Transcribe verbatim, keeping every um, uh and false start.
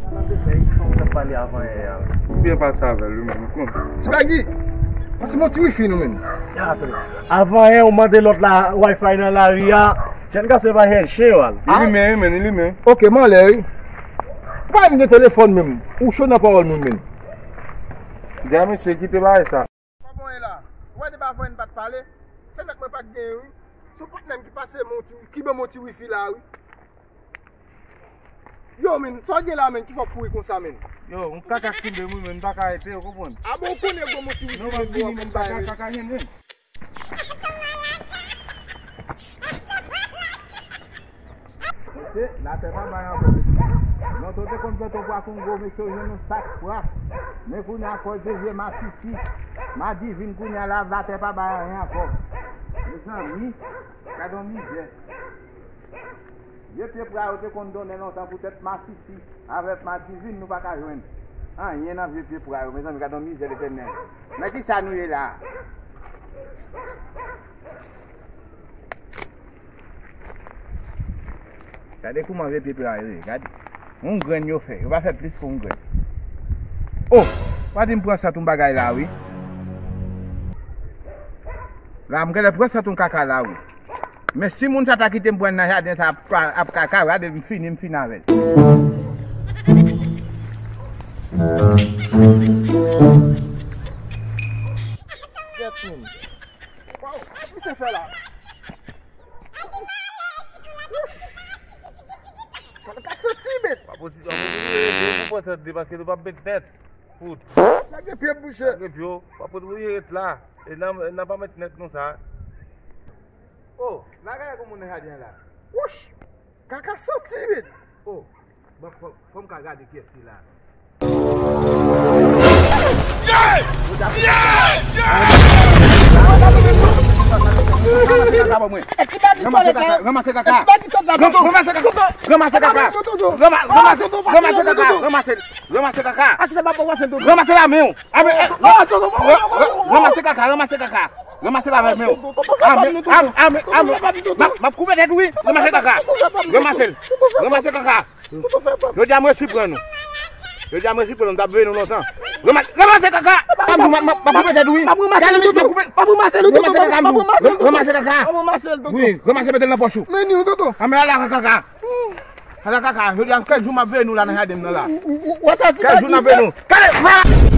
Mande sa, e ti fanm ou t ap pale avan yè a. Ou byen pase avè l, wi, men, ou konn. Ti Bagy, pase m yon ti wifi non, men. Avan yè, ou mande lòt la, Wi-Fi nan lari a. Jèn gason pa jèn chen yo al. Li limen, wi, men, li limen. Ok, m anlè, wi. Ou pa menm gen telefòn, menm. Ou cho nan pawòl moun, men. Dja, mesye, kite bagay sa. Kòman w ye la? Ou wè depi avan yè n pa t pale? Se nèt mwen pa t genyen, wi. Se yon patnè m ki pase m yon ti, ki ban m yon ti wifi la, wi. Yo, men, sa w gen la, men, ki fè w kouri konsa, men? Yo, yon kaka k kenbe m, wi, men, m pa ka rete, ou konprann? A bon, ou konnen gwo mouti wi. Non, m ap vini, men, kaka, kaka gen, men. Mesye, latè pa bay ankò, mesye. Lontan w te konn plante yon pwa kongo, mesye, w jwenn yon sak pwa. Men kounye a, kò w devyen masisi, madivin, kounye a, la, latè pa bay anyen ankò. Mezanmi, gad yon mizè. Vye pye pra yo te konn donnen lontan poutèt masisi avèk madivin, nou pa ka jwenn anyen nan vye pye pra yo. Mezanmi, gad yon mizè, Letènèl. Nan kisa nou ye la a? Gade kouman vye pye pra yo ye. Gade. Yon grenn yo fè. Yo pa fè plis ke yon grenn. O! Pa di m pran sant yon bagay la, wi. La, m genlè pran sant yon kaka la, wi. Men si moun sa ta kite m pran nan jaden sa ap, ap kaka, gade m fini, m fini avè l. Kèt moun. Waw, sa misye fè la? Sa ka santi, men. Pa posib, pa posib, pou pran sant de, paske nou p ap met nèt. Fout. Lage pye m, mouche. Lage pye w. Pa posib, ou ret la. E nan, nan pa met nèt konsa. O, la gade yon moun nan jaden an la. Wouch! Kaka santi, men. O, bon, fò, fò m ka gade kiyès ki la. Ranmase kaka. Ranmase kaka. Ranmase kaka. Ranmase kaka. Ranmase kaka. Ranmase kaka. Ranmase la men w. Ranmase kaka. Ranmase kaka. Ranmase la men w. Ame, ame, ame, ame. M ap koupe tèt ou, wi. Ranmase kaka. Ranmase l. Ranmase kaka. Jodi a m resi pran nou. Jodi a m resi pran nou, m t ap veye nou lontan. Ranmase, ranmase kaka. M ap, m ap, m ap koupe tèt ou, wi. M ap ranmase l, tonton. M ap ranmase l, tonton. Ranmase kaka. Wi, ranmase mete l nan pòch ou. Men ni w, tonton. Ame ala kaka. Ala kaka, jodi a kèk jou m ap veye nou la nan jaden m nan la. Kèk jou n ap veye nou. Kale,